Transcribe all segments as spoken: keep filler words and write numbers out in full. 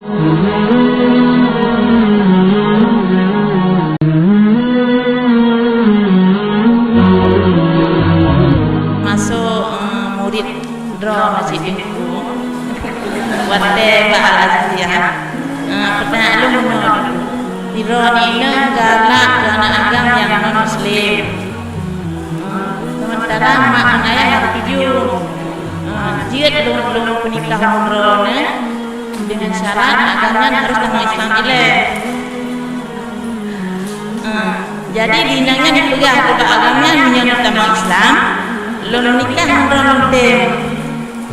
Masuk, eh, murid droe masjid Teungku. Watèe bak Al-Azhar, eh, peutanyoe lôn bunoe. Sidroe inong galak keu aneuk agam nyang non muslim. Sementara mak ngon ayah harôh tuju. Jeuet lôn, lôn peunikah ngon droeneuh deungon syarat agam nyan harôh tamong Islam ilèe. Jadi di inong nyan jipeugah keu bak agam nyan, meunyoe tamong Islam, lôn nikah ngon droeneuh lôn tem.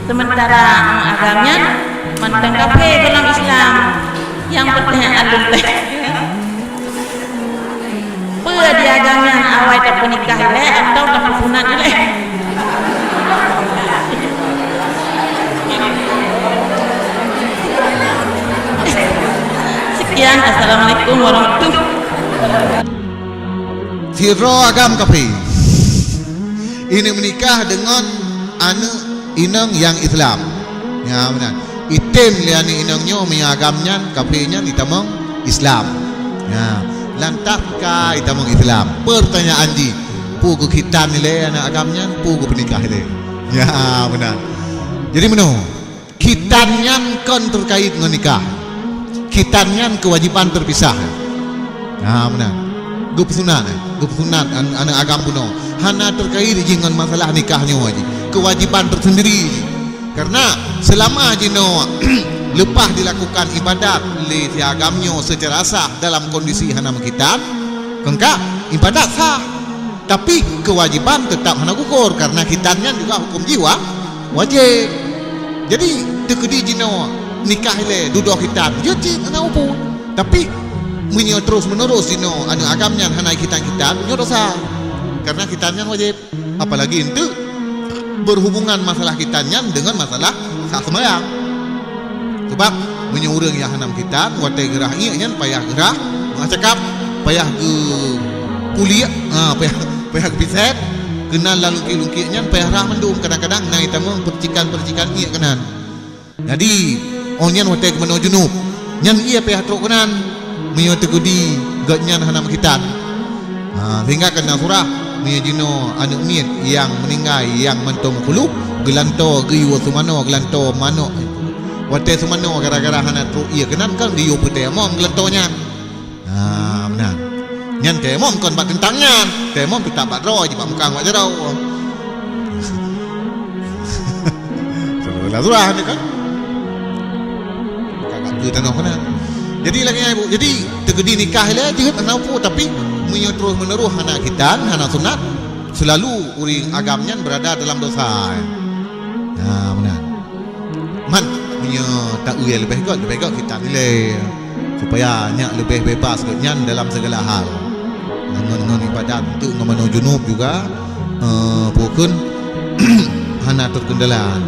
Sementara agam nyan mantong kafé gohlom Islam. Nyang peunteng alun lé. Peue di agam nyan, awai tapeunikah ilèe atawa tapeusunat ilèe? Sekian, assalamualaikum warahmatullahi wabarakatuh. Sidroe agam kafé. Ini meunikah deungon aneuk inong nyang Islam. Ya, meunan. Item lé aneuk inong nyoe meunyoe agam nyan kafé nyan itamong Islam. Ya, lantas ka itamong Islam. Pertanyaan jih, peue geukhitan ilèe aneuk agam nyan, peue geupeunikah ilèe? Ya, meunan. Jadi meunoe, khitan nyan kon terkait ngon nikah. Khitan nyan keuwajiban teupisah. Ha, meunan. Geupeusunat, eh, geupeusunat an-, aneuk agam bunoe. Hana terkait jih ngon masalah nikah nyoe jih. Keuwajiban tersendiri jih. Karena selama jinoe leupah dilakukan ibadat lé si agam nyoe secara sah dalam kondisi hana meukhitan, keungkak ibadat sah. Tapi keuwajiban teutap hana gugur, karena khitan nyan juga huköm jih wa-, wajéb. Jadi, teukeudi jinoe nikah ilèe dudoe khitan, jeuet cit hana peue. Tapi, meunyoe terus-menerus jinoe aneuk agam nyan hana khitan-khitan, nyoe dosa. Karena khitan nyan wajéb. Apalagi eunteuk berhubungan masalah khitan nyan deungon masalah sah seumayang. Sabab meunyoe ureueng nyang hana meukitan, watèe geurhah iék nyan payah geurhah, meucakap, payah geupuliek, ha, payah, payah geupisét, keunan lam lungkiek-lungkiek nyan payah rhah mandum, kadang-kadang na itamong peurcikan-peurcikan iék keunan. Jadi, oh nyan watèe geumanoe junub, nyan ie payah trok keunan, meunyoe teukeudi gobnyan hana meukitan. Ha, sehingga keunan surah, meunyoe jinoe aneuk miet nyang meuninggai nyang mantong meukeuluh, geulantoe geuyue seumanoe geulantoe manok. Watèe seumanoe gara-gara hana trok ie keunan kan geuyue peutayamom geulantoe nyan. Ha, meunan. Nyan tayamom kon bak teuntang nyan. Tayamom teutap bak droe jih bak mukang bak jaroe. Surah-surah ni kan. Kakak tu tanoh kena. Jadi lagèe nyan, Ibu. Jadi, teukeudi nikah ilèe jeuet hana peue, tapi meunyoe terus-menerus hana khitan, hana sunat, selalu ureueng agam nyan berada dalam dosa. Ha, meunan. Man, meunyoe ta-eu nyang leubeh göt, leubeh göt khitan ilèe, supaya nyak leubeh bebas gobnyan dalam segala hal. Ngon, ngon ibadat, eunteuk ngon manoe junub juga, eh, peue kheun, hana terkendala.